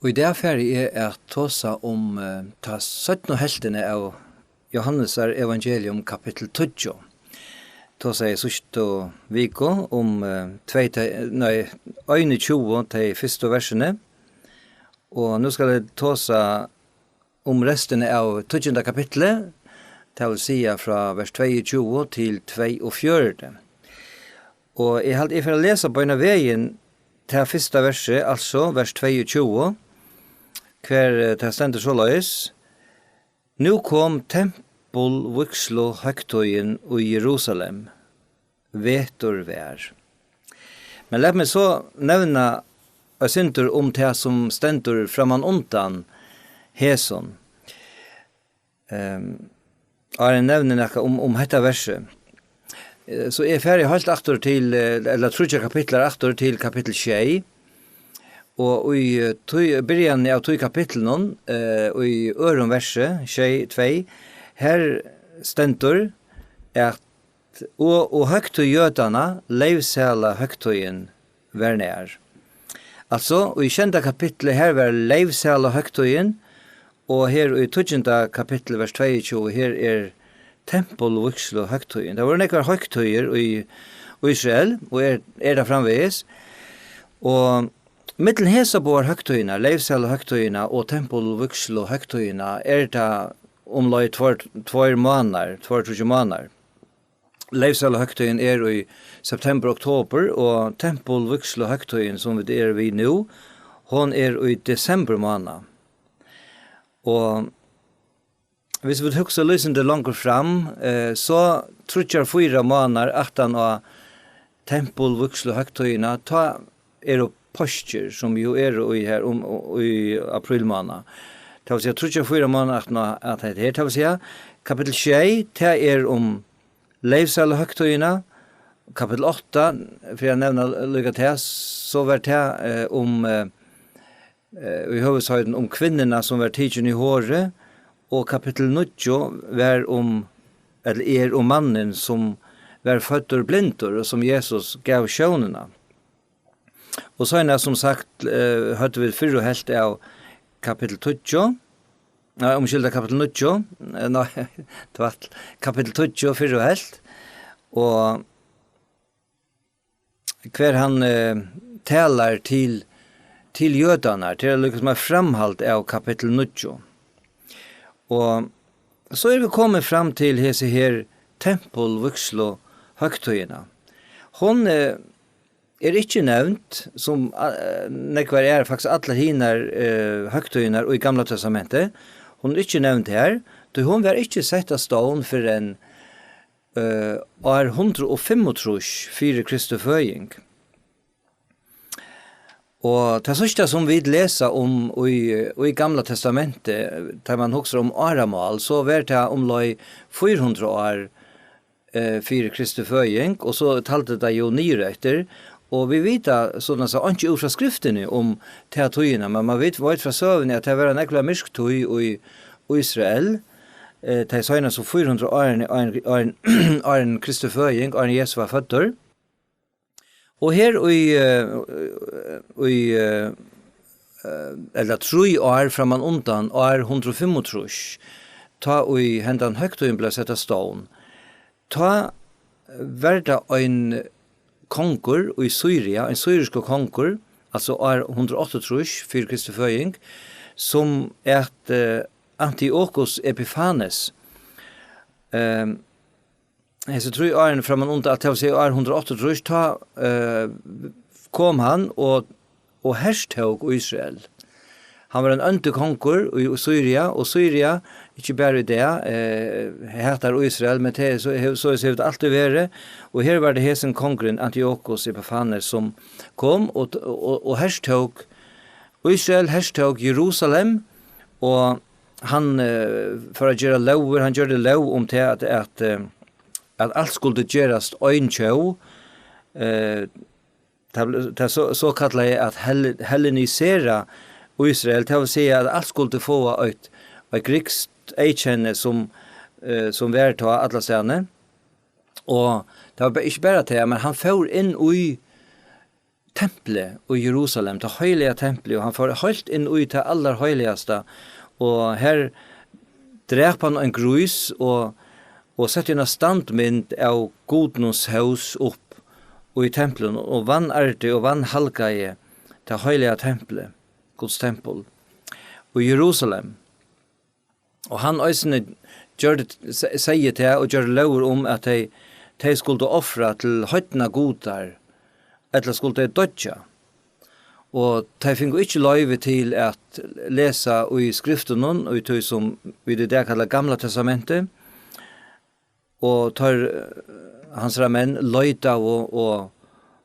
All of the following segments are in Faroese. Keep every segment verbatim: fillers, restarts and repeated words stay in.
Og í dag fari eg at tosa um, eh, ta seinnu helvtina av Jóhannesar evangelium, kapittul tíggju. Tosaði eg síðstu viku um, eh, tvey tey, nei, einogtjúgu tey fyrstu versini. Og nú skal eg tosa um restina av tíggjunda kapitli, tað vil siga frá vers tveyogtjúgu til tveyogfjøruti. Og eg haldi, eg fer at lesa beinanvegin tað fyrsta versið, altso vers tveyogtjúgu, har, eh, tað stendur soleiðis: "Nú kom tempulvígsluhøgtíðin í Jerusalem, vetur var." Men lat meg so nevna eitt sindur um tað, sum stendur framman undan hesum. Ehm, áðrenn eg nevni nakað um, um hetta versið. Eh, so eg fari heilt aftur til, eh, ella tríggjar kapitlar aftur til kapittul sjey. Og í, eh, tí, byrjanini av tí kapitlinum, eh, í øðrum versi, sjey tvey, har stendur at, "Og, og høgtíð jødanna, leyvsælahøgtíðin, var nær." Altso, í sjeynda kapitli, har var leyvsælahøgtíðin, og her í tíggjunda kapitli, vers tveyogtjúgu, her er tempulvígsluhøgtíðin. Tað vóru nógvar høgtíðir í Ísrael, og er, er tað framvegis. Og millum hesar báðar høgtíðirnar, leyvsælahøgtíðina og tempulvígsluhøgtíðina, er tað umleið tveir, tveir mánaðir, tveir, tríggir mánaðir. Leyvsælahøgtíðin er í septembur, oktobur, og tempulvígsluhøgtíðin, sum vit eru við nú, hon er í desembur mánað. Og hvis vit hugsa lítið sindur longur fram, eh, so tríggjar, fýra mánaðir aftan á tempulvígsluhøgtíðina, tá eru páskir, sum jú eru í her um, í aprílmánað. Tað vil siga, tríggjar, fýra mánaðir aftan á at hetta her, tað vil siga, kapittul sjey, tað er um leyvsælahøgtíðina, kapittul átta, fyri at nevna líka tað, so var tað, eh, um, eh, eh, í høvuðsheitum um kvinnuna, sum var tikin í hori, og kapittul níggju var um, ella er um mannin, sum var føddur blindur, og sum Jesus gav sjónina. Og seinast, sum sagt, eh, høvdu vit fyrru helvt av kapittul tíggju, nei, umskylda, kapittul níggju, eh, nei, tvætl, kapittul tíggju, fyrru helvt, og har hann, eh, talar til, til jødarnar, til líka sum eitt framhald av kapittul níggju. Og so eru vit komin fram til hesa her tempulvígsluhøgtíðina. Hon, eh, er ikki nevnd, sum, eh, nógvar eru, faktiskt allar hinar, eh, høgtíðirnar í Gamla Testamenti. Hon er ikki nevnd her, tí hon var ikki sett á stovn fyrr enn, eh, ár hundrað og fimmogtrýss fyri Kristi føðing. Og tað síðsta, sum vit lesa um í, í Gamla Testamenti, tá man hugsar um áramál, so var tað umleið fýra hundrað ár, eh, fyri Kristi føðing, og so taldi tað jú niður eftir, og vit vita, soleiðis at einki úr frá skriftini um ta tíðina, men man vit, veit frá søguni, at tað var ein ógvuliga myrk tíð í Ísrael, eh, tey seinastu fýra hundrað árini, áðrenn, áðrenn, áðrenn Kristi føðing, áðrenn Jesus var føddur. Og her í, eh, í, eh, eh, ella trý ár framman undan, ár hundrað og fimmogtrýss, tá ið hendan høgtíðin bleiv sett á stovn, tá var tað ein kongur í Sýria, ein sýriskur kongur, altso ár hundrað og áttaogtrýss fyri Kristi føðing, sum æt, eh, Antiokus Epifanes. Ehm, hesi trý árini framman undan, at tað vil siga ár hundrað og áttaogtrýss, tá, eh, kom hann og, og hertók Ísrael. Hann var ein óndur kongur í, í Sýria, og Sýria, ikki bara í dag, eh, hatar Ísrael, men tað er so, hevur, soleiðis hevur tað altíð verið. Og her var tað hesin kongurin, Antiokus Epifanes, sum kom og, og, og hertók Ísrael, hertók Jerusalem, og hann, eh, fór at gera lógir, hann gjørdi lóg um tað, at, at, eh, at alt skuldi gerast ein tjóð, eh, tað bl-, tað so, sokallaði at hel-, hellenisera Ísrael, tað vil siga at alt skuldi fáa eitt, eitt grikskt eyðkenni sum, eh, sum var tá allastaðni. Og tað var ba-, ikki bara tað, men hann fór inn í templið í Jerusalem, tað heiliga templið, og hann fór heilt inn í tað allarheiligasta, og har drap hann ein grís og, og setti eina standmynd av gudinum Zeus upp í templinum og vanærdi og vanhalgaði tað heiliga templið, Guds tempul, í Jerusalem. Og hann eisini gjørdi, se-, segði tað og gjørdi lógir um, at tey, tey skuldu ofra til heidnar gudar, ella skuldu tey doyggja. Og tey fingu ikki loyvi til at lesa í skriftunum, í tí sum vit í dag kalla Gamla Testamentið, og teir, eh, hansara menn leitaðu og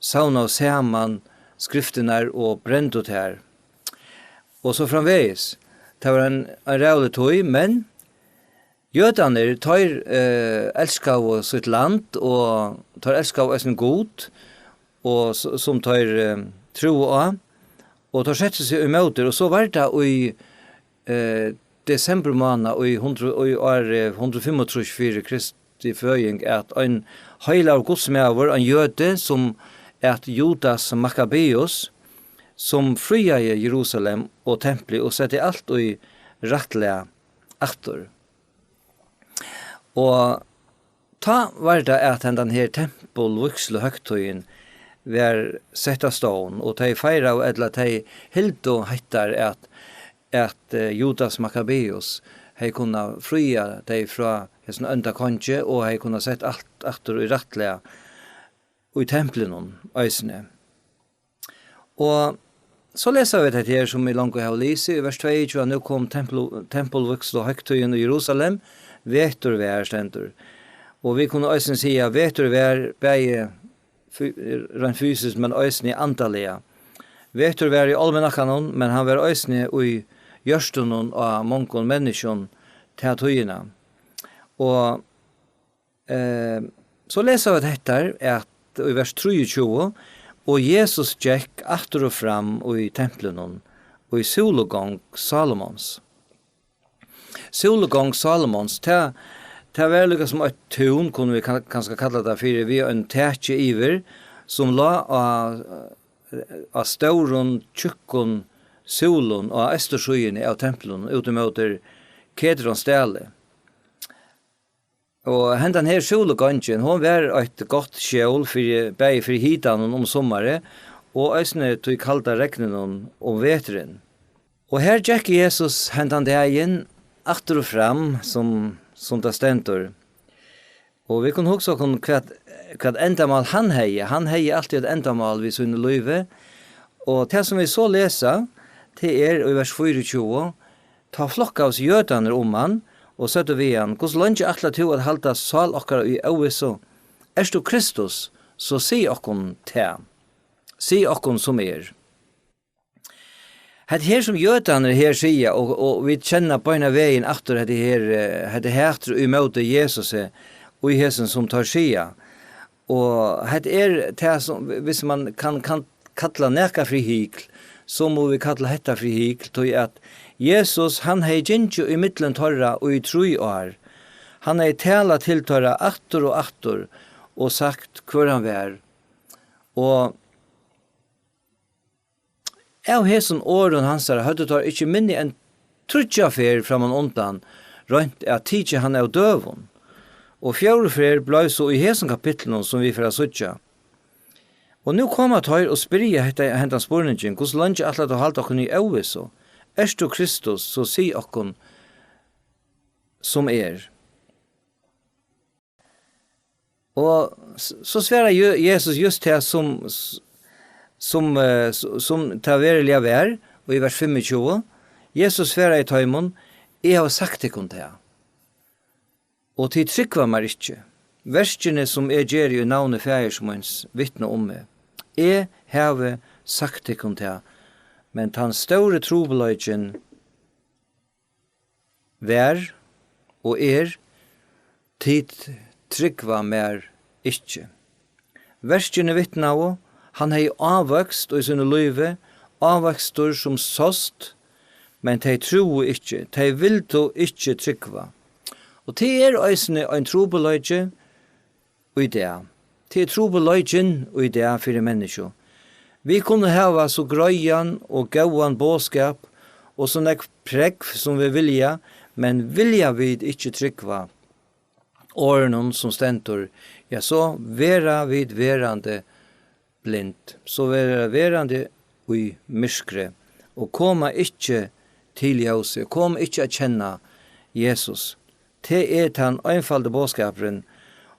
savnaðu saman skriftirnar og brendu tær. Og so framvegis. Tað var ein, ein ræðulig tíð, men jødarnir, teir, eh, elskaðu sítt land, og teir elskaðu eisini Gud, og s-, sum teir, eh, trúðu á, og teir settu seg ímóti, og so var tað í, eh, desembermánað í hundrað, í ár, eh, hundrað og fimmogtrýss fyri Kristi føðing, at ein heilagur gudsmaður, ein jødi, sum æt Judas Makkabeus, sum fríaði Jerusalem og templið og setti alt í rætt lag aftur. Og tá var tað, at hendan her tempulvígsluhøgtíðin var sett á stovn, og tey feiraðu, ella tey hildu hettar, at, at, eh, Judas Makkabeus hevði kunnað fría tey frá hesum ónda kongi og hevði kunnað sett alt aftur í rætt lag í templinum eisini. Og so lesa vit hetta her, sum vit longu hava lisið, í vers tveyogtjúgu, at nú kom tempul-, tempulvígsluhøgtíðin í Jerusalem, vetur var, stendur. Og vit kunnu eisini siga, vetur var bæði fy-, reint fysiskt, men eisini andaliga. Vetur var í álmanakkanum, men hann var eisini í hjørtunum á mongum menniskjum ta tíðina. Og Eh, so lesa vit hetta, at í vers trýogtjúgu, "Og Jesus gekk aftur og fram í templinum, í súlugongd Salomons." Súlugongd Salomons, tað, tað var líka sum eitt tún, kunnu vit ka-, kanska kalla tað fyri, við einum taki yvir, sum lá á, á stórum, tjúkkum súlum á eystursíðuni av templinum, út ímóti Kedrons dali. Og hendan her súlugongin, hon var eitt gott skjól fyri, bæði fyri hitanum um summarið og eisini tí kalda regninum um veturin. Og her gekk Jesus hendan dagin aftur og fram, sum, sum tað stendur. Og vit kunnu hugsa okkum, hvat, hvat endamál hann hevði. Hann hevði altíð eitt endamál við síni lívi. Og tað, sum vit so lesa, tað er í vers fýraogtjúgu, Tá flokkaðust jødarnir um hann og søgdu við hann: "Hvussu leingi ætlar tú at halda sál okkara í óvissu? Ert tú Kristus, so sig okkum tað. Sig okkum, sum er." Hetta her, sum jødarnir her siga, og, og vit kenna beinan vegin aftur hetta her, eh, hetta hatur ímóti Jesusi, í hesum, sum teir siga. Og hetta er tað, sum, hvis man kann, kann kalla nakað fyri hykl, so mugu vit kalla hetta fyri hykl, tí at Jesus, hann hevði gingið ímillum teirra í trý ár. Hann hevði talað til teirra aftur og aftur og sagt, hvør hann var. Og av hesum orðum hansara høvdu teir ikki minni enn tríggjar ferð frammanundan roynt at tikið hann av døgum, og fjórðu ferð bleiv so í hesum kapitlinum, sum vit fara at síggja. Og nú koma teir og spyrja hetta, hendan spurningin: "Hvussu leingi ætlar tú at halda okkum í óvissu? Ert tú Kristus, so sig okkum, sum er." Og s-, so svarar Jø-, Jesus júst tað sum, s-, sum, eh, s-, sum tað veruliga var, og í vers fimmogtjúgu, Jesus svaraði teimum: "Eg havi sagt tykkum tað, og tit trúgva mær ikki. Verkini, sum eg geri í navni Faðirs míns, vitna um meg. Eg havi sagt tykkum tað, men tann stóri trupulleikin var og er, tit trúgva mær ikki." Verkini vitnaðu, hann hevði ávøkst í sínum lívi, ávøkstur sum sást, men tey trúðu ikki, tey vildu ikki trúgva. Og tað er eisini ein trupulleiki í dag. Tað er trupulleikin í dag fyri menniskju. Vit kunnu hava so greiðan og góðan boðskap og so nógv prógv, sum vit vilja, men vilja vit ikki trúgva orðunum, sum stendur, ja, so verða vit verandi blind, so verða verandi í myrkri og koma ikki til ljósið, koma ikki at kenna Jesus. Tað er tann einfaldi boðskapurin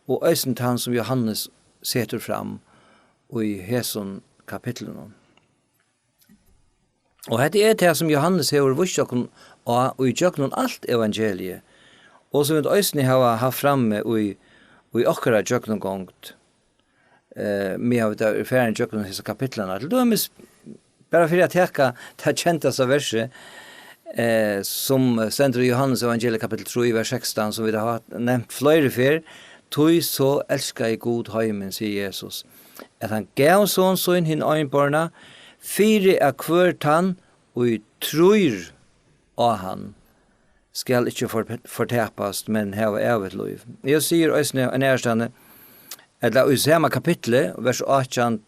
og eisini tann, sum Jóhannes setur fram í hesum kapitlinum. Og hetta er tað, sum Jóhannes hevur víst okkum á í gjøgnum alt evangeliið, og sum vit eisini hava havt frammi í, í okkara gjøgnumgongd, eh, meðan vit eru farin gjøgnum hesa kapitlarnar. Til dømis, bara fyri at taka tað kendasta versið, eh, sum stendur í Jóhannes evangeliið kapittul trý, vers sekstan, sum vit hava nevnt fleiri ferð, "Tí so elskaði Gud heimin", sigur Jesus, "at hann gav son sín hin einborna, fyri at hvør tann, ið trýr á hann, skal ikki for-, fortapast, men hava ævigt lív." Jesus sigur eisini ein aðrastaðni, ella í sama kapitli, vers átjan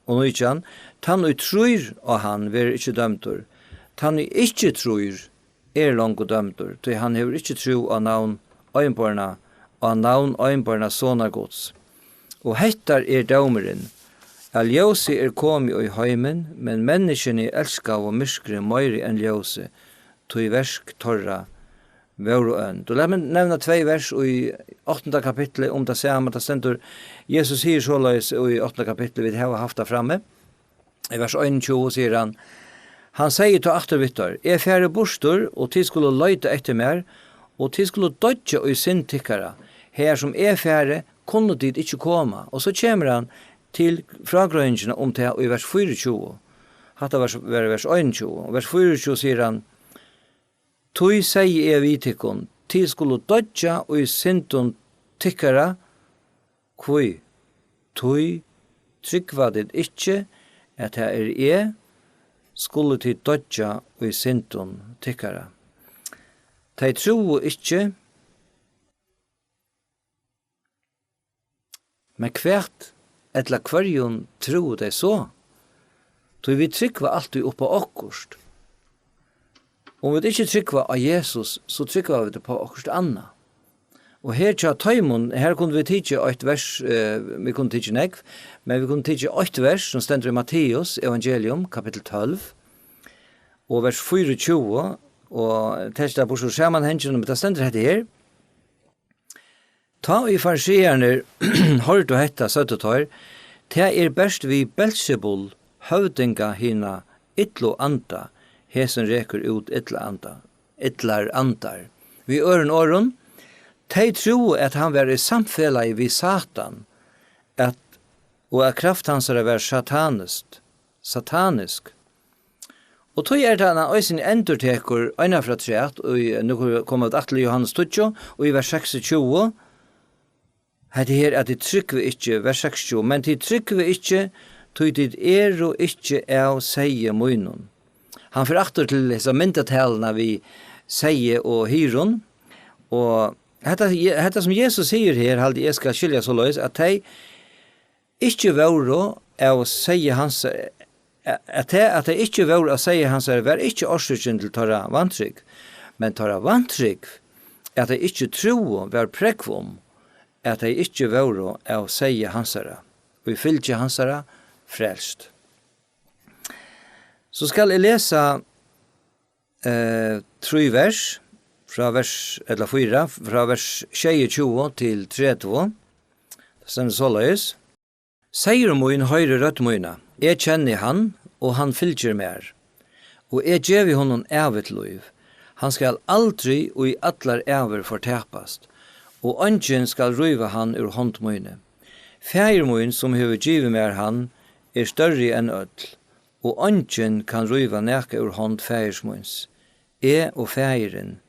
og nítjan, "Tann, ið trýr á hann, verður ikki dømdur. Tann, ið ikki trýr, er longu dømdur, tí hann hevur ikki trúð á navn einborna, á navn einborna Sonar Guds. Og hettar er dómurin, at ljósið er komið í heimin, men menniskjuni elskaðu myrkrið meiri enn ljósið, tí verk teirra vóru ónd." Og lat meg nevna tvey vers í áttanda kapitli um tað sama. Tað stendur, Jesus sigur soleiðis í áttanda kapitli, vit hava havt tað frammi. Í vers einogtjúgu sigur hann, hann segði tá aftur við teir, "Eg fari burtur, og tit skulu leita eftir mær, og tit skulu doyggja í synd tykkara. Har sum eg fari, kunnu tit ikki koma." Og so kemur hann til frágreiðingina um tað í vers fýraogtjúgu. Hatta var, var vers einogtjúgu. Og vers fýraogtjúgu sigur hann, "Tí sigi eg við tykkum, tit skulu doyggja í syndum tykkara, hví? Tí trúgva tit ikki, at tað eri eg, skulu tit doyggja í syndum tykkara." Tey trúðu ikki, men hvat ella hvørjum trúðu tey so? Tí vit trúgva altíð upp á okkurt. Um vit ikki trúgva á Jesus, so trúgva vit upp á okkurt annað. Og her hjá teimum, her kundu vit tikið eitt vers, eh, vit kundu tikið nógv, men vit kundu tikið eitt vers, sum stendur í Matteus evangelium, kapittul tólv, og vers fýraogtjúgu, og tað er ikki tað burtur úr samanhanginum, men tað stendur hetta her. Tá ið farisearnir hoyrdu hetta, søgdu teir, "Tað er bert við Belsebul, høvdinga hina illu anda, hesin rekur út illa anda, illar andar." Við øðrum orðum, tey trúðu, at hann var í samfelagi við Satan, at, og at kraft hansara var satanist, satanisk. Og tí er tað, hann eisini endurtekur eina ferð afturat, og nú koma vit aftur til Jóhannes tíggju, og í vers seksogtjúgu, hetta her, at tit trúgva ikki, vers seksogtjúgu, "Men tit trúgva ikki, tí tit eru ikki av seyði mínum." Hann fer aftur til hesa myndataluna við seyði og hirðum, og hetta, hetta sum Jesus sigur her, haldi eg skal skilja soleiðis, at tey ikki vóru av seyði hans, at tað, at tey ikki vóru av seyði hansara, var ikki orsøkin til teirra vantrúgv, men teirra vantrúgv, at tey ikki trúðu, var prógv um, at tey ikki vóru av seyði hansara, í fylgi hansara frelst. So skal eg lesa, eh, trý vers, frá vers, ella fýra, frá vers sjeyogtjúgu til tretivu. Tað stendur soleiðis. Seyður mín hoyrir rødd mína, eg kenni hann, og hann fylgir mær. Og eg gevi honum ævigt lív. Hann skal aldri í allar ævir fortapast, og eingin skal ríva hann úr hond míni. Faðir mín, sum hevur givið mær hann, er størri enn øll, og eingin kann ríva nakað úr hond faðirs míns. Eg og Faðirin,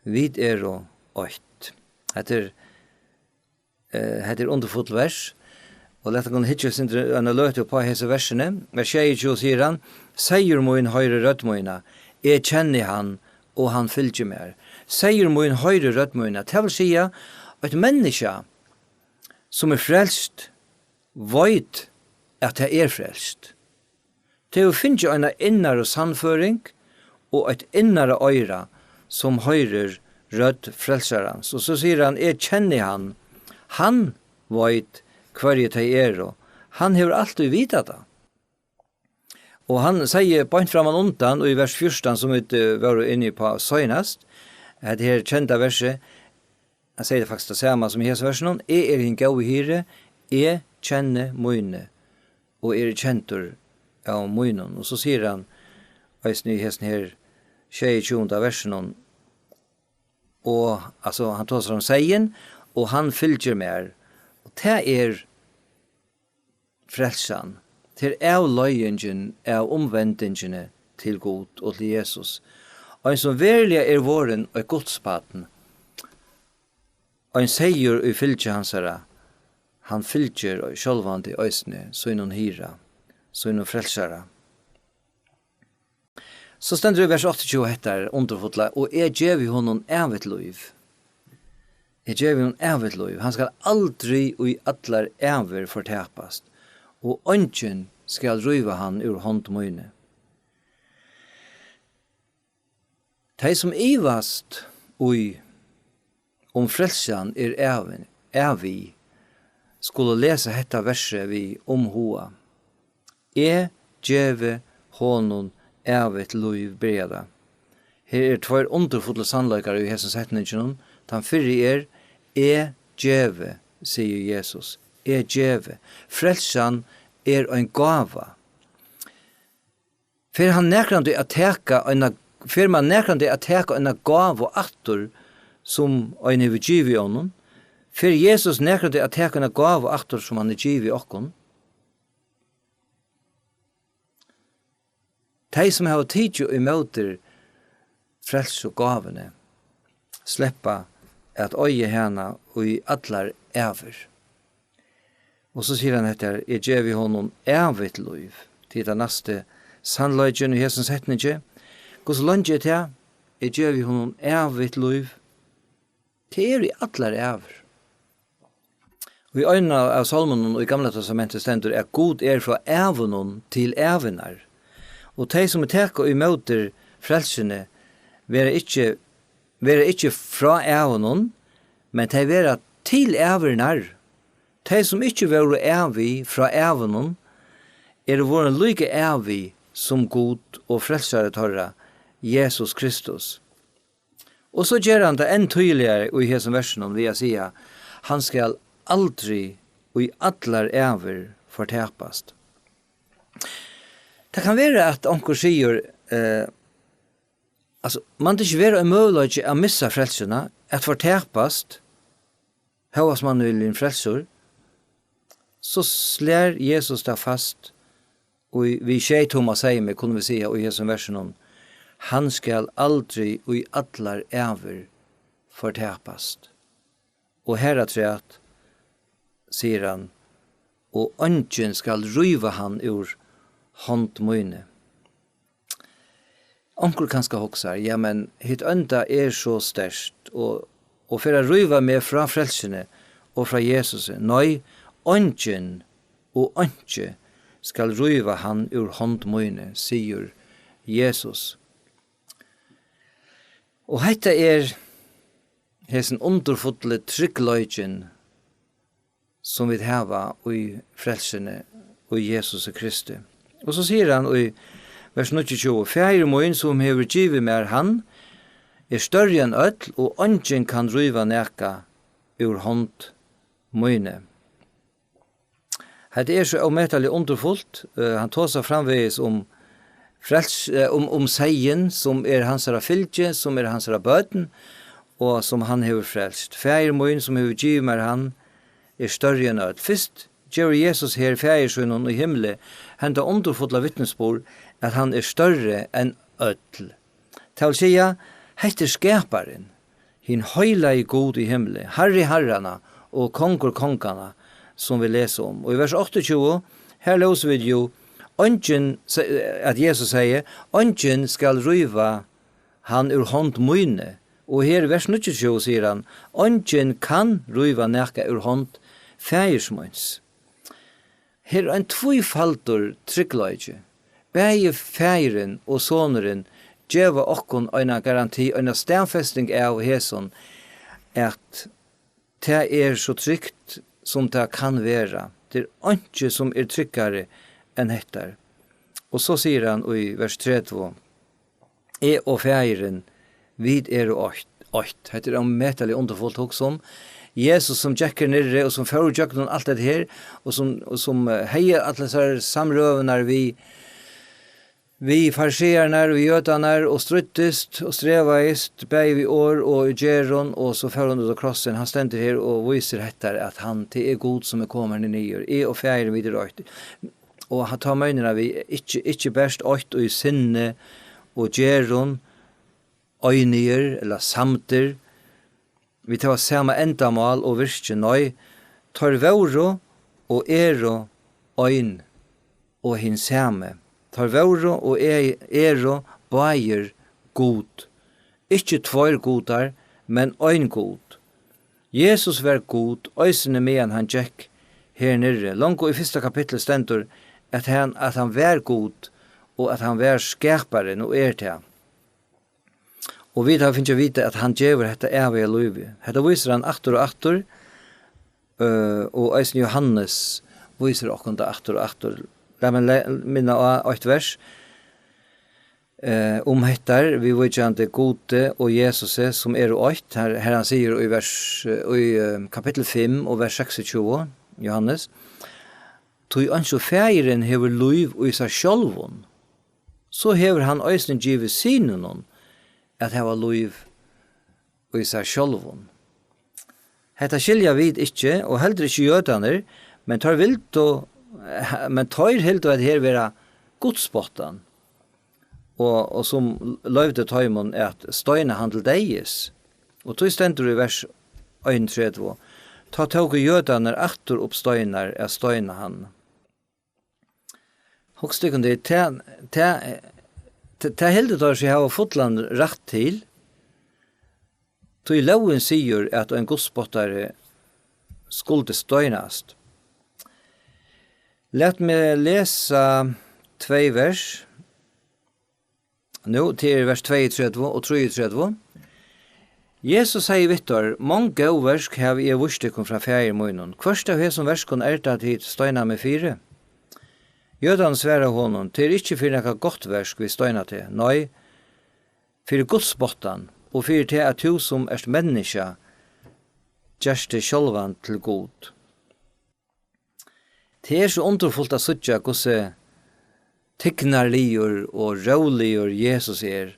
vit eru eitt. Hetta er, eh, hetta er undurfullt vers, og lat okkum hyggja eitt sindur eina løtu upp á hesi versini. Vers sjeyogtjúgu sigur hann, "Seyður mín hoyrir rødd mína, eg kenni hann, og hann fylgir mær." Seyður mín hoyrir rødd mína. Tað vil siga, eitt menniskja sum er frelst, veit, at tað er frelst. Tey hava fingið eina innaru sannføring og eitt innara oyra, sum hoyrir rødd Frelsarans. Og so sigur hann: "Eg kenni hann." Hann veit, hvørji tey eru. Hann hevur altíð vitað tað. Og hann segði beint framman undan í vers fjúrtan, sum vit, eh, vóru inni á seinast, at her kenda versi, hann segði tað faktiskt tað sama sum í hesum versinum: "Eg eri hin góði hirði, eg kenni míni, og eri kendur av mínum." Og so sigur hann eisini í hesum her sjeyogtjúgunda versinum, og, altso, hann tosar um seyðin, "og hann fylgir mær." Og tað er frelsan. Tað er avleiðingin av umvendingini til Gud og til Jesus. Ein sum veruliga er vorðin eitt Gudsbarn, ein seyður í fylgi hansara, hann fylgir sjálvandi eisini sínum hirða, sínum frelsara. So stendur í vers áttaogtjúgu hetta undurfulla: "Og eg gevi honum ævigt lív." Eg gevi honum ævigt lív. Hann skal aldri í allar ævir fortapast, og eingin skal ríva hann úr hond míni. Tey, sum ivast í, um frelsan er ævig, ævig, skulu lesa hetta versið við umhuga: "Eg gevi honum ævigt lív", byrjar tað. Her eru tveir undurfullir sannleikar í hesum setninginum. Tann fyrri er: "Eg gevi", sigur Jesus. "Eg gevi." Frelsan er ein gáva. Fer hann nakrantíð at taka eina, fer mann nakrantíð at taka eina gávu aftur, sum ein hevur givið honum? Fer Jesus nakrantíð at taka eina gávu aftur, sum hann hevur givið okkum? Tey, sum hava tikið ímóti frelsugávuni, sleppa at eiga hana í allar ævir. Og so sigur hann hetta her: "Eg gevi honum ævigt lív." Tað er tann næsti sannleikin í hesum setningi. Hvussu leingi er tað? "Eg gevi honum ævigt lív." Tað er í allar ævir. Og í einum av sálmunum í Gamla Testamenti stendur, at Gud er frá ævunum til ævinnar. Og tey, sum taka ímóti frelsuni, verða ikki, verða ikki frá ævunum, men tey verða til ævinnar. Tey, sum ikki vóru ævig frá ævunum, eru vorðin líka ævig sum Gud og frelsari teirra, Jesus Kristus. Og so ger hann tað enn týðiligari í hesum versinum við at siga: "Hann skal aldri í allar ævir fortapast." Tað kann vera, at onkur sigur, eh, altso, man tað ikki vera ein møguleiki at missa frelsuna, at fortapast, hóast man er blivin frelstur, so slær Jesus tað fast í, við sjey tumma seymi, kunnu vit siga, í hesum versinum: "Hann skal aldri í allar ævir fortapast." Og harafturat sigur hann: "Og eingin skal ríva hann úr hond míni." Onkur kanska hugsar: "Ja, men hitt ónda er so sterkt, og, og fer at ríva meg frá frelsuni og frá Jesusi." Nei, eingin og einki skal ríva hann úr hond míni, sigur Jesus. Og hetta er hesin undurfulli tryggleikin, sum vit hava í frelsuni í Jesusi Kristi. Og so sigur hann í vers níggjuogtjúgu: "Faðir mín, sum hevur givið mær hann, er størri enn øll, og eingin kann ríva nakað úr hond míni." Hetta er so ómetaliga undurfult. Eh, hann tosar framvegis um frels-, eh, um, um seyðin, sum er hansara fylgi, sum er hansara børn, og sum hann hevur frelst. "Faðir mín, sum hevur givið mær hann, er størri enn øll." Fyrst gevur Jesus her Faðir sínum í himli henda undurfulla vitnisburð, at hann er størri enn øll. Tað vil siga, hetta er Skaparin, hin heilagi Gud í himli, Harri harranna og Kongur konganna, sum vit lesa um. Og í vers áttaogtjúgu, her lósu vit jú, eingin, se-, at Jesus segði: "Eingin skal ríva hann úr hond míni." Og her í vers níggjuogtjúgu sigur hann: "Eingin kann ríva nakað úr hond Faðirs míns." Her er ein tvífaldur tryggleiki. Bæði Faðirin og Sonurin geva okkum eina garanti, eina staðfesting av hesum, at tað er so trygt, sum tað kann vera. Tað er einki, sum er tryggari enn hettar. Og so sigur hann í vers tretivu: "Eg og Faðirin, vit eru eitt." Eitt. Hetta er ómetaliga undurfult, hugsa um Jesus, sum gekk her niðri og sum fór gjøgnum alt hetta her, og sum, og sum, eh, hevði allar hesar samrøðurnar við, við fariseararnar og jødarnar og stríddist og strevaðist, bæði við orð og í gerðum, og so fór hann út á krossin. Hann stendur her og vísir hetta, at hann, tað er Gud, sum er komin niður. "Eg og Faðirin, vit eru eitt." Og hann, tá meinar hann við ikki, ikki bert eitt í sinni og gerðum, einir ella samdir, vit hava sama endamál og virki, nei, teir vóru og eru ein og hin sami. Teir vóru og e-, eru báðir Gud. Ikki tveir gudar, men ein Gud. Jesus var Gud, eisini meðan hann gekk her niðri. Longu í fyrsta kapitli stendur, at hann, at hann var Gud, og at hann var skaparin og er tað. Og vit hava fingið at vita, at hann gevur hetta æviga lívið. Hetta vísir hann aftur og aftur, øh, og eisini Jóhannes vísir okkum tað aftur og aftur. Lat meg le-, minna á eitt vers, eh, um hetta, viðvíkjandi Gudi og Jesusi, sum eru eitt, her, her hann sigur í vers, eh, í, eh, kapittul fimm og vers seksogtjúgu, Jóhannes: "Tí eins og Faðirin hevur lív í sær sjálvum, so hevur hann eisini givið Syninum at hava lív í sær sjálvum." Hetta skilja vit ikki, og heldur ikki jødarnir, men teir vildu, men teir hildu at her vera gudsspottan, og, og sum loyvdu teimum at steina hann til deyðis. Og tí stendur í vers einogtretivu: "Tá tóku jødarnir aftur upp steinar at steina hann." Hugsið tykkum til, tað, tað, tað, tað hildu teir seg hava fullan rætt til, tí lógin sigur, at ein gudspottari skuldi steinast. Lat meg lesa tvey vers. Nú, tað er vers tveyogtretivu og trýogtretivu. Jesus segði við teir: "Mong góð verk havi eg víst tykkum frá Faðir mínum. Hvørt av hesum verkum er tað, tit steina meg fyri?" Jødarnir svara honum: "Tað er ikki fyri nakað gott verk, vit steina teg. Nei, fyri gudsspottan, og fyri tað, at tú, sum ert menniskja, gert teg sjálvan til Gud." Tað er so undurfult at síggja, hvussu tignarligur og róligur Jesus er.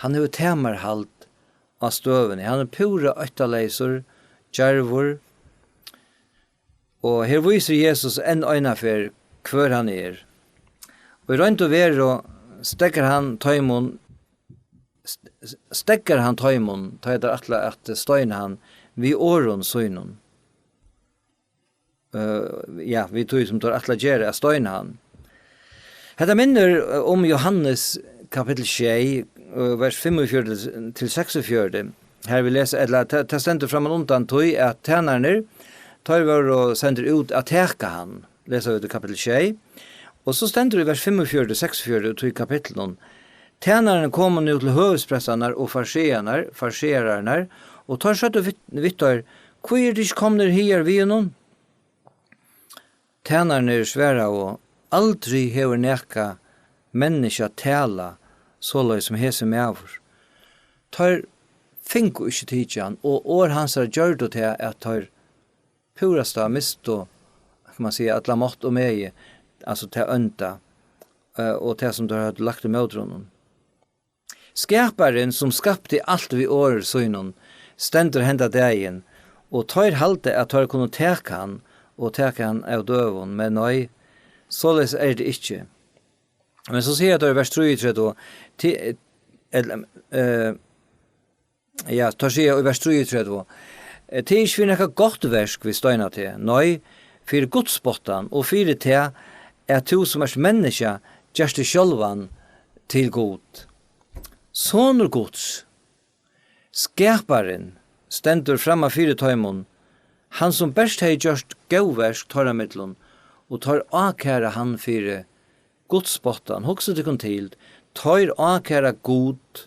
Hann hevur tamarhald á støðuni. Hann er púra óttaleysur, djarvur. Og her vísir Jesus enn eina ferð, hvør hann er. Og í roynd og veru steðgar hann teimum, st-, steðgar hann teimum, tá ið teir ætla at steina hann, við orðum sínum. Eh, ja, við tí sum teir ætla at gera, at steina hann. Hetta minnir, eh, um Jóhannes kapittul sjey, eh, vers fimmogfjøruti til seksogfjøruti. Her vit lesa, ella ta-, tað stendur framman undan tí, at tænarnir, teir vóru sendir út at taka hann. Lesa vit í kapittul sjey. Og so stendur í vers fimmogfjøruti, seksogfjøruti í tí kapitlinum: "Tænarnir komu nú til høvuðsprestarnar og fariseararnar, fariseararnar, og teir søgdu við, við teir: Hví eru tit ikki komnir higar við honum?" Tænarnir svaraðu: "Aldri hevur nakað menniskja talað soleiðis sum hesin maður." Teir fingu ikki tikið hann, og orð hansara gjørdu tað, at teir púrasta mistu, kann man siga, alla mátt og megi, altso tað ónda, eh, og tað sum teir høvdu lagt ímóti honum. Skaparin, sum skapti alt við orði sínum, stendur henda dagin, og teir halda, at teir kunnu taka hann og taka hann av døgum, men nei, soleiðis er tað ikki. Men so sigur teir í vers trýogtretivu, ti-, ella, eh, ja, teir siga í vers trýogtretivu, eh, "Tað er ikki fyri nakað gott verk, vit steina teg, nei, fyri gudsspottan og fyri tað, at tú, sum ert menniskja, gert teg sjálvan til Gud." Sonur Guds, skaparin, stendur framman fyri teimum, hann sum bert hevði gjørt góð verk teirra millum, og teir ákæra hann fyri gudsspottan. Hugsið tykkum til, teir ákæra Gud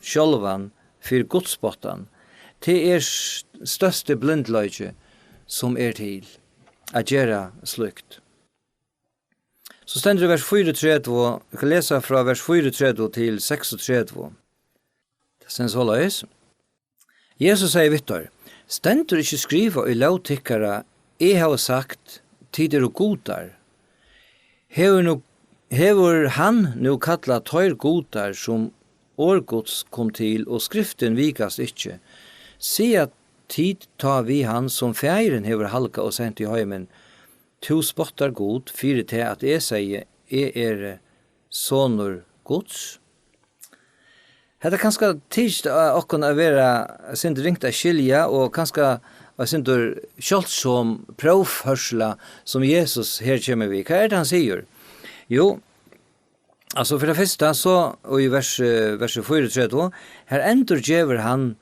sjálvan fyri gudsspottan. Tað er s-, størsti blindleiki, sum er til, at gera slíkt. So stendur í vers fýraogtretivu, eg kann lesa frá vers fýraogtretivu til seksogtretivu. Tað stendur soleiðis. Jesus segði við teir: Stendur ikki skrivað í lóg tykkara: Eg havi sagt, tit eru gudar? Hevur nú, hevur hann nú kallað teir gudar, sum orð Guds kom til, og skriftin vikast ikki? Siga tit tá við hann, sum Faðirin hevur halgað og sent í heimin: Tú spottar Gud fyri tað, at eg segði: Eg eri sonur Guds? Hetta er kanska tykist, eh, okkum at vera eitt sindur ringt at skilja og kanska eitt sindur sjáldsom próvførsla, sum Jesus her kemur við. Hvat er tað, hann sigur? Jú, altso, fyri tað fyrsta, so í vers, eh, versi fýraogtretivu, her endurgevur hann,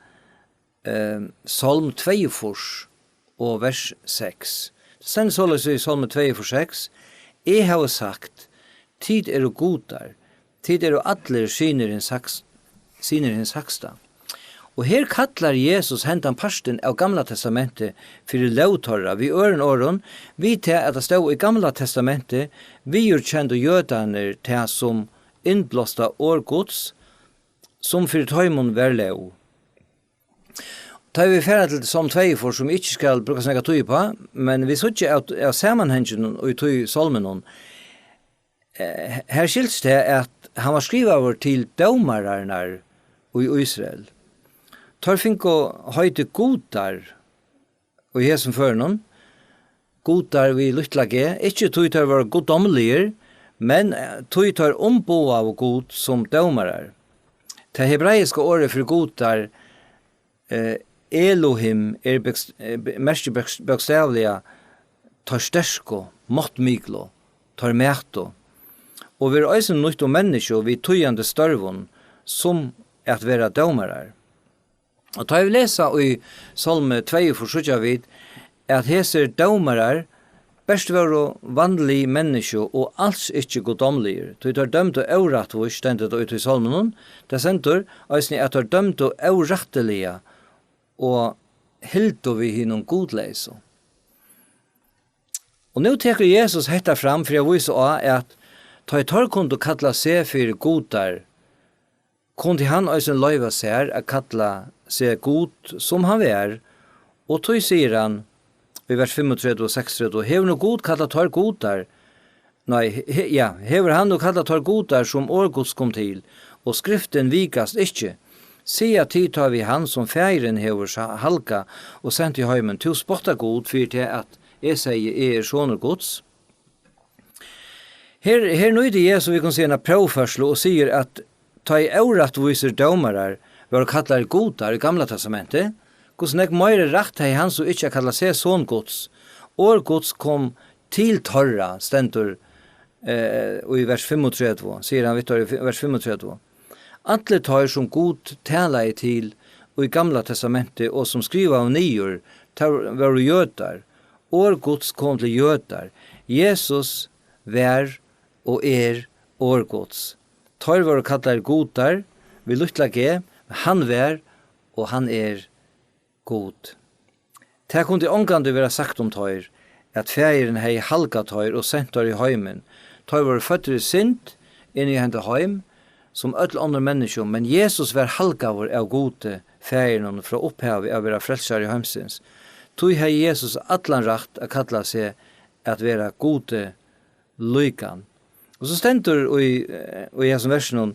eh, Sálm tveyogfýrs og vers seks. Tað stendur soleiðis í Sálmi tveyogfýrs seks: Eg havi sagt, tit eru gudar, tit eru allir synir hins hægst-, synir hins hægsta. Og her kallar Jesus hendan partin av Gamla Testamenti fyri lóg teirra. Við øðrum orðum, við tað, at tað stóð í Gamla Testamenti, viðurkendu jødarnir tað sum innblásta orð Guds, sum fyri teimum var lóg. Tá vit fara til Sálm tveyogfýrs, sum eg ikki skal brúka so nógva tíð uppá, men vit síggja av, av samanhanginum í tí sálminum, eh, her skilst tað, at hann var skrivaður til dómararnar í Ísrael. Teir fingu heitið gudar í hesum førinum, gudar við lítla g, ikki tí teir vóru guddómligir, men, eh, tí teir umboðaðu Gud sum dómarar. Tað hebraiska orðið fyri gudar, eh, Elohim, er bókst-, eh, b-, merkir bókst-, bókstavliga teir sterku, máttmiklu, teir mætu, og verður eisini nýtt um menniskju við týðandi størvum, sum at vera dómarar. Og tá vit lesa í Sálmi tveyogfýrs, síggja vit, at hesir dómarar bert vóru vanlig menniskju og als ikki guddómligir, tí teir dømdu órættvíst, stendur tað í tí sálminum. Tað stendur eisini, at teir dømdu órættiliga og hildu við hinum gudleysu. Og nú tekur Jesus hetta fram fyri at vísa á, at tá ið teir kundu kalla seg fyri gudar, kundi hann eisini loyva sær at kalla seg Gud, sum hann var, og tí sigur hann í vers fimmogtretivu og seksogtretivu: Hevur nú Gud kallað teir gudar? Nei, he-, ja, hevur hann nú kallað teir gudar, sum orð Guds kom til, og skriftin vikast ikki? Siga tit tá við hann, sum Faðirin hevur sa-, halgað og sent í heimin: Tú spottar Gud fyri tað, at eg segði: Eg eri sonur Guds? Her, her nýtir Jesus, vit kunnu siga, eina próvførslu og sigur, at tá ið órættvísir dómarar vóru kallaðir gudar í Gamla Testamenti, hvussu nógv meiri rætt hevði hann so ikki at kalla seg son Guds? Orð Guds kom til teirra, stendur, eh, í vers fimmogtretivu, sigur hann við teir í fi-, vers fimmogtretivu. Allir teir, sum Gud talaði til í Gamla Testamenti og sum skrivaðu niður, teir vóru jødar. Orð Guds kom til jødar. Jesus var og er orð Guds. Teir vóru kallaðir gudar við lítla g, men hann var og hann er Gud. Tað kundi ongantíð vera sagt um teir, at Faðirin hevði halgað teir og sent teir í heimin. Teir vóru føddir í synd, inn í henda heim, sum øll onnur menniskju, men Jesus var halgaður av Gudi, Faðirinum, frá upphavi at vera frelsari heimsins. Tí hevði Jesus allan rætt at kalla seg at vera Gudi líkan. Og so stendur í, eh, í hesum versinum,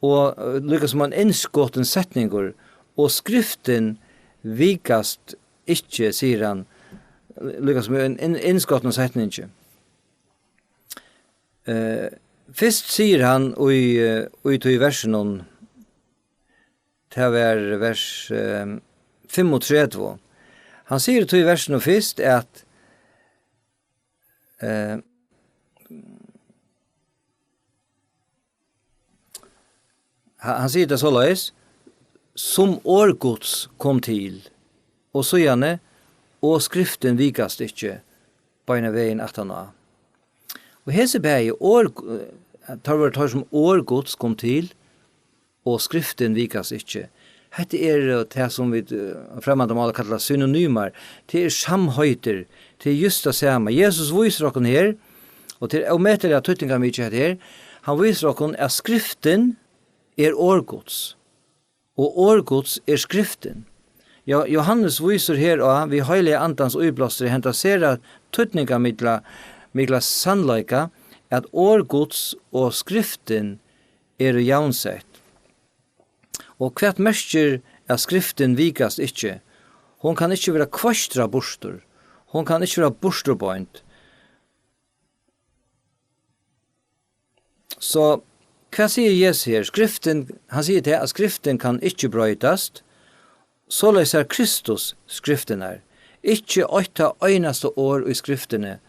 og, eh, líka sum ein innskotin setningur, og skriftin vikast ikki, sigur hann, líka sum ein inn-, innskotin setningi. Eh, fyrst sigur hann í, eh, í tí versinum, tað var vers, eh, fimmogtretivu. Hann sigur í tí versinum fyrst, at, eh, ha-, hann sigur tað soleiðis: Sum orð Guds kom til, og síðani: Og skriftin vikast ikki beinan vegin aftaná. Og hesi bæði orð, at teir vóru teir, sum orð Guds kom til, og skriftin vikast ikki. Hetta er, eh, tað, sum vit, eh, á fremmandamáli kalla synonymar. Tað er samheiti. Tað er júst tað sama. Jesus vísir okkum her, og tað er ómetaliga týdningarmikið hetta her, hann vísir okkum, at skriftin er orð Guds, og orð Guds er skriftin. Jo-, Jóhannes vísir her á, við heilaga andans íblástri, henda sera týdningarmikla, mikla sannleika, at orð Guds og skriftin eru javnsett. Og hvat merkir, at skriftin vikast ikki? Hon kann ikki verða kveistrað burtur. Hon kann ikki verða burturbeind. So, hvat sigur Jesus her? Skriftin, hann sigur tað, at skriftin kann ikki broytast. Soleiðis er Kristus skriftirnar. Ikki eitt tað einasta orð í skriftini,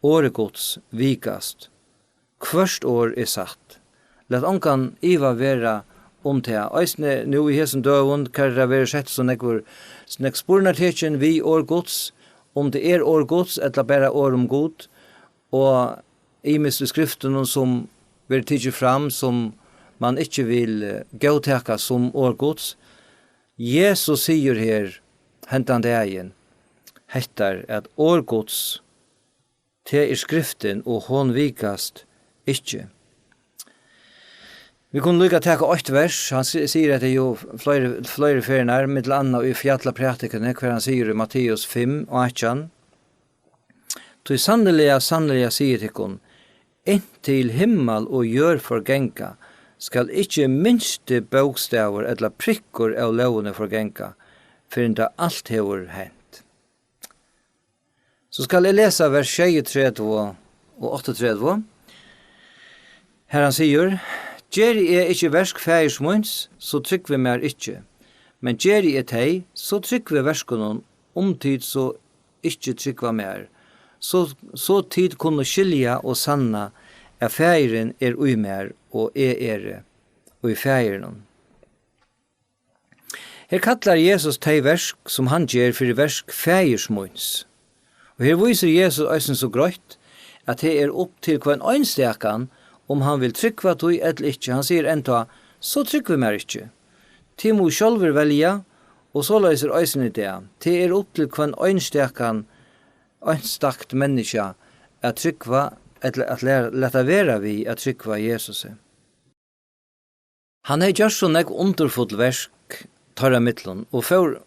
orði Guds, vikast. Hvørt orð er satt. Lat ongan iva vera um tað. Eisini nú í hesum døgum, har tað verður sett so nógvur, so nógv spurnartekin við orð Guds, um tað er orð Guds, ella bara orð um Gud, og ymiskt í skriftunum, sum verður tikið fram, sum mann ikki vil, eh, góðtaka sum orð Guds. Jesus sigur her hendan dagin, hettar, at orð Guds, tað er skriftin, og hon vikast ikki. Vit kunnu líka taka eitt vers, hann si-, sigur hetta jú fleiri, fleiri ferðir, millum annað í fjallaprædikuni, har hann sigur í Matteus fimm og átjan, Tí sanniliga, sanniliga, sigi eg tykkum, inntil himmal og jørð forganga, skal ikki minsti bókstavur ella prikkur av lógini forganga, fyrr enn tað alt hevur hent. So skal eg lesa vers sjeyogtretivu og áttaogtretivu. Har hann sigur, Geri eg ikki verk Faðirs míns, so trúgvið mær ikki. Men geri eg tey, so trúgvið verkunum, um tit so ikki trúgva mær, so, so tit kunnu skilja og sanna, at Faðirin er í mær, og eg eri í Faðirinum. Her kallar Jesus tey verk, sum hann ger, fyri verk Faðirs míns. Og her vísir Jesus eisini so greitt, at tað er upp til hvønn einstakan, um hann vil trúgva tí ella ikki. Hann sigur enntá, so trúgvið mær ikki. Tit mugu sjálvir velja, og soleiðis er eisini í dag. Tað er upp til hvønn einstakan, einstakt menniskja at trúgva ella at læra, lata vera við at trúgva Jesusi. Hann hevði gjørt so nógv undurfull verk teirra millum, og fór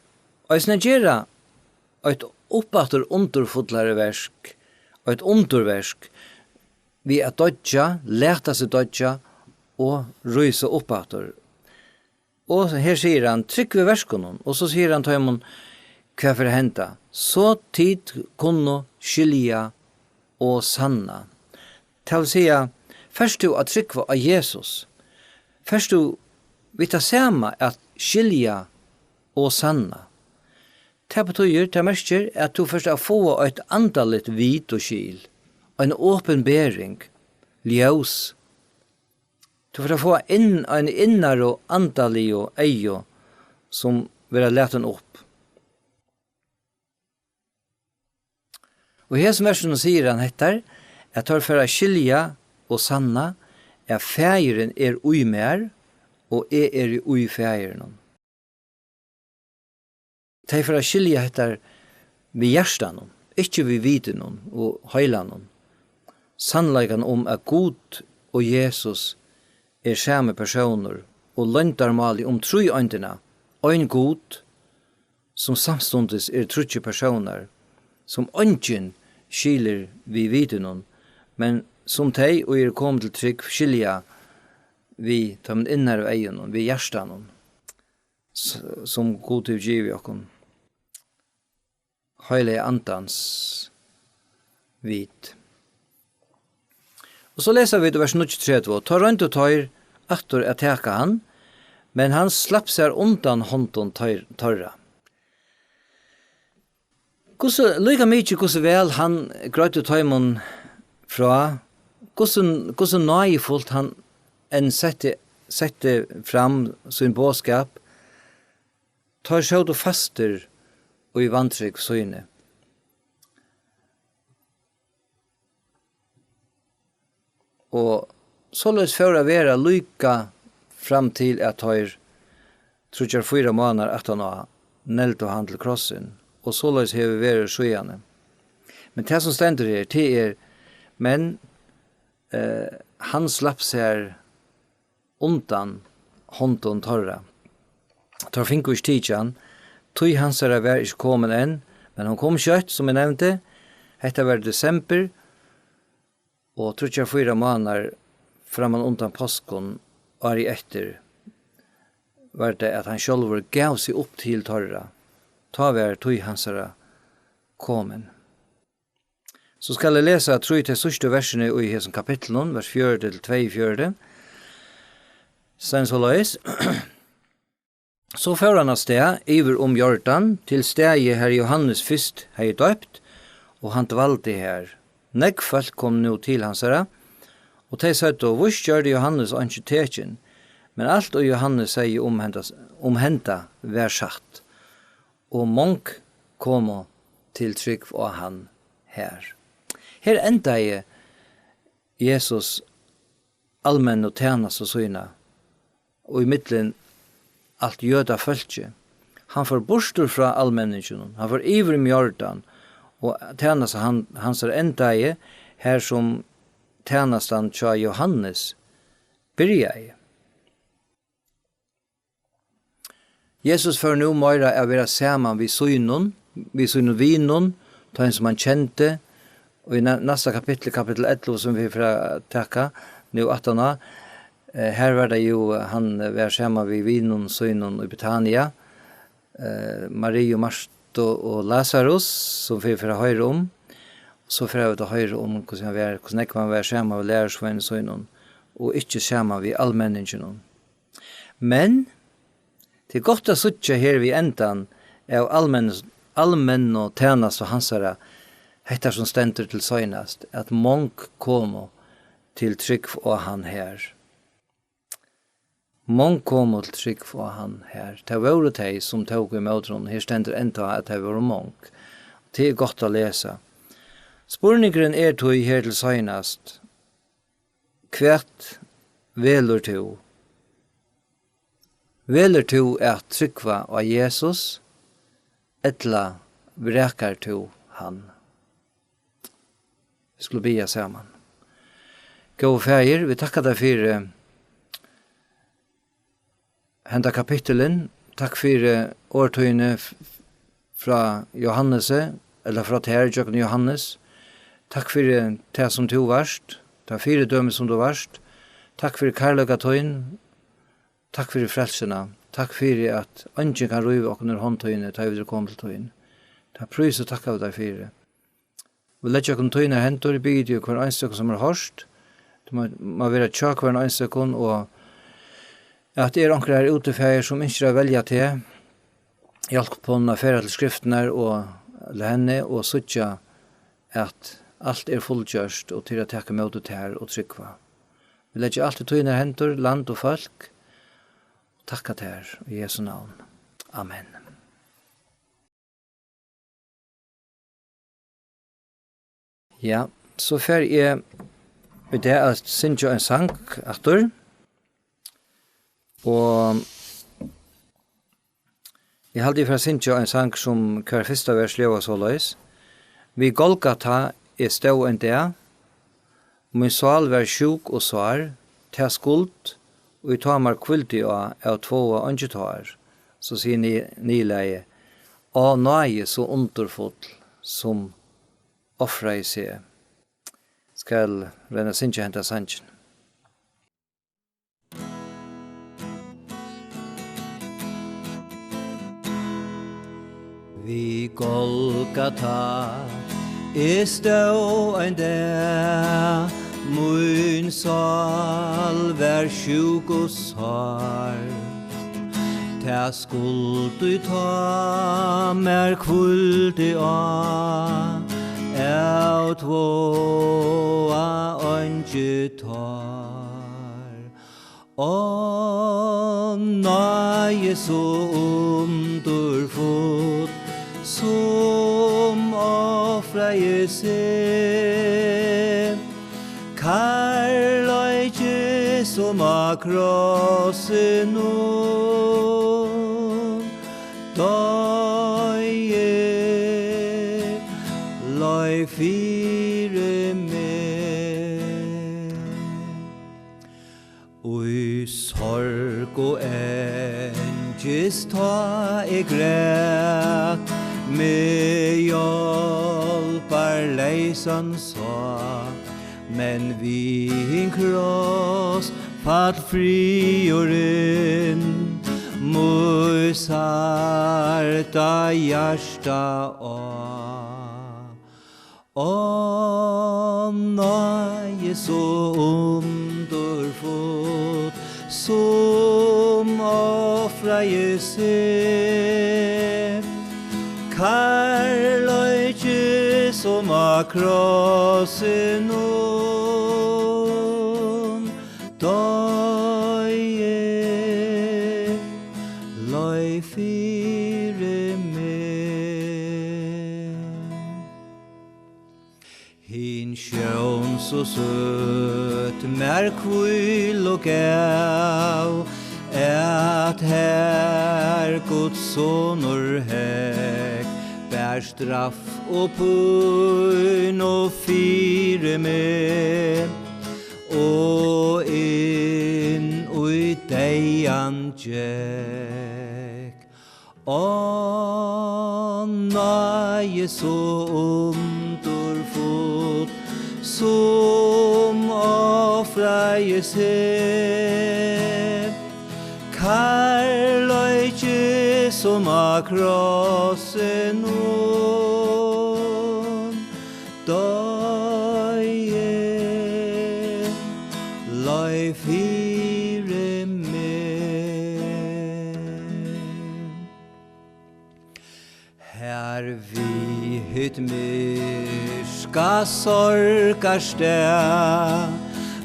eisini at gera eitt uppaftur undurfullari verk, eitt undurverk, við at doyggja, lata seg doyggja og rísa upp aftur. Og her sigur hann, trúgvið verkunum, og so sigur hann teimum, hvat fer at henda, so tit kunnu skilja og sanna. Tað vil siga, fert tú at trúgva á Jesus, fert tú við tað sama at skilja og sanna. Tað betýðir, tað merkir, at tú fert at fáa eitt andaligt vit og skil, ein opinbering, ljós. Tú fert at fáa inn, ein innaru andaligu eygu, sum verða latin upp. Og í hesum versinum sigur hann hettar, at teir fara at skilja og sanna, at Faðirin er í mær, og eg eri í Faðirinum. Tey fara at skilja hetta við hjartanum, ikki við vitinum og heilanum. Sannleikan um, at Gud og Jesus er sami persónur, og loyndarmálið um tríeindina, ein Gud, sum samstundis er tríggir persónar, sum eingin skilir við vitinum, men sum tey, ið eru komin til trúgv, skilja við teimum innaru eygunum, við hjartanum, s-, sum Gud hevur givið okkum. Heilaga Andans vit. Og so lesa vit í vers níggjuogtretivu, "Tá royndu teir aftur at taka hann, men hann slapp sær undan hondum teir-, teirra." Hvussu, líka mikið hvussu væl hann greiddi teimum frá, hvussu, hvussu náðifult hann enn setti, setti fram sín boðskap, teir sótu fastir í vantrúgv síni. Og Soleiðis fór at vera líka fram til, at teir tríggjar, fýra mánaðar aftaná negldu hann til krossin, og soleiðis hevur verið síðani. Men tað, sum stendur her, tað er, men, eh, hann slapp sær undan hondum teirra. Teir fingu ikki tikið hann, tíð hansara var ikki komin enn, men hon kom skjótt, sum eg nevndi. Hetta var í desembur, og tríggjar, fýra mánaðar framman undan páskum árið eftir var tað, at hann sjálvur gav seg upp til teirra. Tá var tíð hansara komin. So skal eg lesa trý tey síðstu versini í hesum kapitlinum, vers fjøruti til tveyogfjøruti. Stendur soleiðis. So fór hann av stað yvir um Jordan, til staðið, har Jóhannes fyrst hevði doypt, og hann dvaldi har. Nógv fólk kom nú til hansara, og tey søgdu: Víst gjørdi Jóhannes einki tekin, men alt, ið Jóhannes segði um henda, um henda, var satt, og mong komu til trúgv á hann har. Her endaði Jesus almennu tænastu sína, og í millum alt jødafólkið. Hann fór burtur frá almenninginum, hann fór yvir um Jordan, og tænasta hann, hansara endaði har, sum tænastan hjá Jóhannes byrjaði. Jesus fór nú meira at vera saman við sínum, við sínum vinum, teimum, sum hann kendi. Og í næ-, næsta kapitli, kapitul ellivu, sum vit fara at taka nú aftaná, eh, har var tað jú, eh, hann var saman við vinum sínum í Betania, eh, Mariu, Martu og Lasarus, sum vit fara at hoyra um. So fara vit at hoyra um, hvussu hann var, hvussu nógv hann var saman við lærisveinum sínum, og ikki saman við almenninginum. Men tað er gott at síggja her við endan av almenn-, almennu tænastu hansara, hetta sum stendur til seinast, at mong komu til trúgv á hann har. Mong komu til trúgv á hann har. Tað vóru tey, sum tóku ímóti honum. Her stendur enntá, at tey vóru mong. Tað er gott at lesa. Spurningurin er tí her til seinast, hvat velur tú? Velur tú at trúgva á Jesus, ella vrakar tú hann? Vit skulu biðja saman. Góði Faðir, vit takka tær fyri henda kapitulin. Takk fyri orð tíni f-, f-, frá Jóhannesi, ella frá tær gjøgnum Jóhannes. Takk fyri tað, sum tú vart, tað fyridømi, sum tú vart. Takk fyri kærleika tín. Takk fyri frelsuna. Takk fyri, at eingin kann ríva okkum úr hond tíni, tá vit eru komin til tín. Tað prísa og takka vit tær fyri. Vit leggja okkum í tínar hendur, biði teg, hvør einstakur, sum hevur hoyrt. Tú má, má vera hjá hvør einstakur, og at er onkur her úti, Faðir, sum ynskir at velja teg, hjálp honum at fara til skriftirnar og, ella henni, og síggja, at alt er fullgjørt, og til at taka ímóti tær og trúgva. Vit leggja alt í tínar hendur, land og fólk, og takka tær í Jesu navn. Amen. Ja, so fari eg í dag at syngja ein sang aftur. Og eg haldi, eg fari at syngja ein sang, sum hvørt fyrsta vers ljóðar soleiðis: Við Golgata eg stóð ein dag, mín sál var sjúk og sár, ta skuld, ið tá mær hvíldi á, av tváa eingi tár. So sigur ni-, niðurlagið: Á náði so undurfull, sum ofraði seg. Skal royna at syngja henda sangin. Við Golgata eg stóð ein dag, mín sál var sjúk og sár. Ta skuld, ið tá mær hvíldi á, av tváa eingi tár. Á náði so undurfull, sum ofraði seg, á krossinum doyði, leið fyri meg. Í sorg og angist tá eg græt, meg hjálparleysan sá, men við hin kross fall friðurin, mítt sarda hjarta á. Á, náði so undurfull, sum ofraði seg, kærleiki, sum á krossinum doyði, leið fyri meg. Hin sjón so søt mær hvílu gav, at har Guds sonur hekk, bar straff og pínu fyri meg, og inn í deyðan gekk. Á, náði so undurfull, sum ofraði seg, kærleiki, sum á krossinum doyði, leið fyri meg. Har við hitt myrka sorgarstað,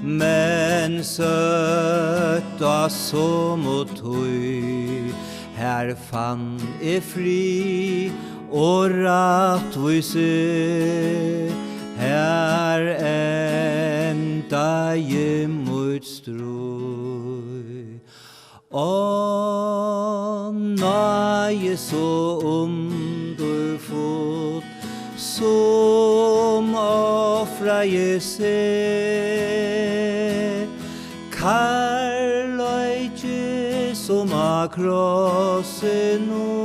men søtt á somu tíð, har fann eg frið og rættvísi, har endaði mítt stríð. Á, náði so undurfull, sum ofraði seg, kærleiki, sum á krossinum